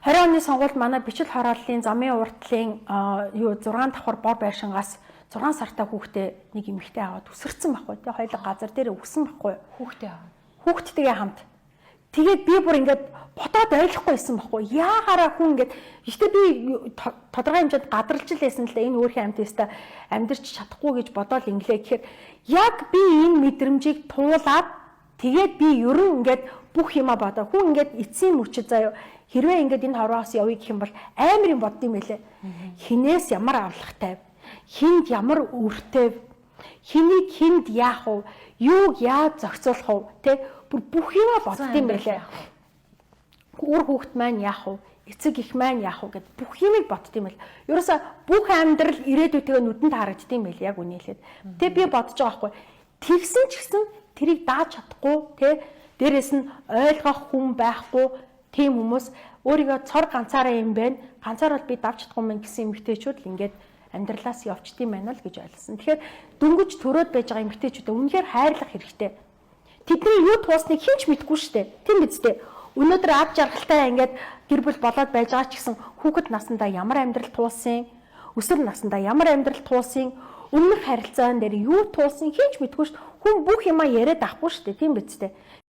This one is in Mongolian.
20 оны сонгуульд манай бичил хорооллын замын уртлын юу 6 давхар бор байшингаас 6 сартай хүүхдээ нэг эмэгтэй аваад үсэрсэн байхгүй тий, хоёулаа газар дээр өгсөн байхгүй. Хүүхдээ аваад. Хүүхдтэйгээ хамт. Тэгээд би бүр ингээд бодоод ойлгохгүй байсан байхгүй. Яагаараа хүн ингээд ихтэй би тодорхой хэмжээнд гадарлаж л байсан л да, энэ өөрхийн амьд өстө амьдрч чадахгүй гэж бодоол инглээ гэхээр яг би энэ мэдрэмжийг туулаад тэгээд би ерөн ингээд бүх юма бодоо. Хүн ингээд эцсийн мөчөд заяа хэрвээ ингээд энэ хорвоос явъя гэх юм бол амар юм бодд юм байлээ. Хинээс ямар авлагатай, хинд ямар өртэй, хэнийг хинд яах вэ, юуг яаж зохицуулах вэ, тэ бүр бүх юма бодд юм байлээ. Үр хүүхэд маань яах вэ? Эцэг их маань яах вэ гэд бүх юмыг бодд юм байл. Ерөөсө бүх амьдрал ирээдүйтэйгээ нүдэнд харагдд юм байл яг үнэ хэлээд. Тэ би бодож байгаа байхгүй. Тэгсэн ч гэсэн тэрийг дааж чадахгүй, тэ дээрэс нь ойлгох хүн байхгүй тийм хүмүүс өөрийгөө цор ганцаараа юм байна. Ганцаар бол би давж чадахгүй мэн гэсэн эмэгтэйчүүд л ингээд амьдралаас явчт юм байна л гэж ойлгосон. Тэгэхээр дөнгөж төрөөд байж байгаа эмэгтэйчүүдэд үнэхээр хайрлах хэрэгтэй. Тэдний юу туусныг хэн ч мэдэхгүй шүү дээ. Тийм биз дээ. Өнөөдөр ад жаргалтай ингээд гэр бүл болоод байж байгаа ч гэсэн хүүхэд насандаа ямар амьдрал туулсан, өсвөр насандаа ямар амьдрал туулсан, өмнөх харилцаан дээр юу туулсан хэн ч мэдэхгүй шүү дээ. Хүн бүх юмаа яриад авахгүй шүү дээ. Тийм биз дээ.